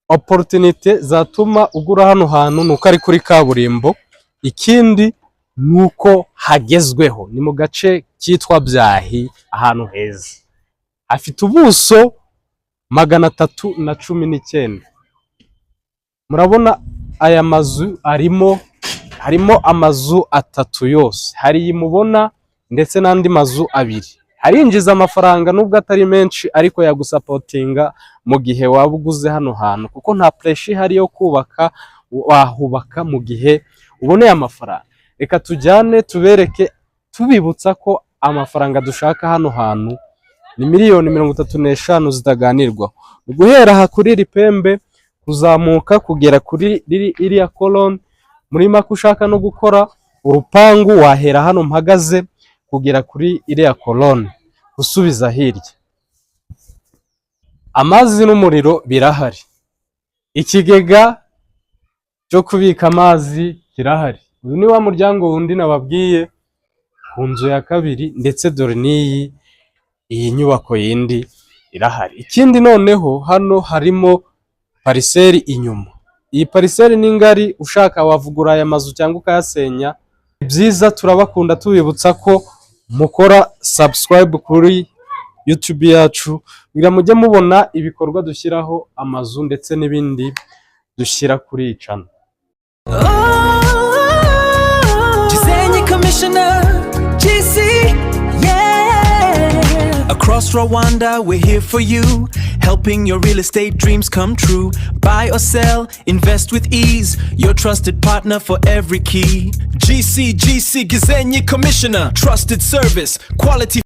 Opportunité zatuma ugura hano hantu ni uko ari kuri kaburimbo, ikindi ni uko hagezweho, ni mu gace kitwa Byahi, ahantu heza. Hafite ubuso 319. Murabona aya mazu arimo, harimo amazu atatu yose, hari iyi mubona ndetse n'andi mazu abiri. Harinjiza amafaranga nubwo atari menshi, ariko yagusupportinga mu gihe waba uguze hano hantu, kuko nta pressure ihari yo kubaka, wahubaka mu gihe uboneye amafaranga. Reka tujyane tubereke, tubibutsa ko amafaranga dushaka hano hantu ni miliyoni 35 zitaganirwaho. Ni guhera aha kuri iri pembe kuzamuka kugera kuri iriya colonne. Muri make, ushaka no gukora urupangu wahera hano mpagaze kugera kuri iriya colonne gusubiza hirya. Amazi n'umuriro birahari, ikigega cyo kubika amazi kirahari. Uyu ni wa muryango wundi nababwiye ku nzu ya kabiri, ndetse dore n'iyi iyi nyubako yindi irahari. Ikindi noneho hano harimo parcelle inyuma. Iyi parcelle ni ngari, ushaka wavugura aya mazu cyangwa ukayasenya. Byiza, turabakunda, tubibutsa ko mukora subscribe kuri YouTube yacu kugira mujye mubona ibikorwa dushyiraho, amazu ndetse n'ibindi dushyira kuri iyi channel. Gisenyi Commissioner, GC, yeah. Across Rwanda, we're here for you, helping your real estate dreams come true. Buy or sell, invest with ease, your trusted partner for every key. GC, GC, Gisenyi Commissioner. Trusted service, quality.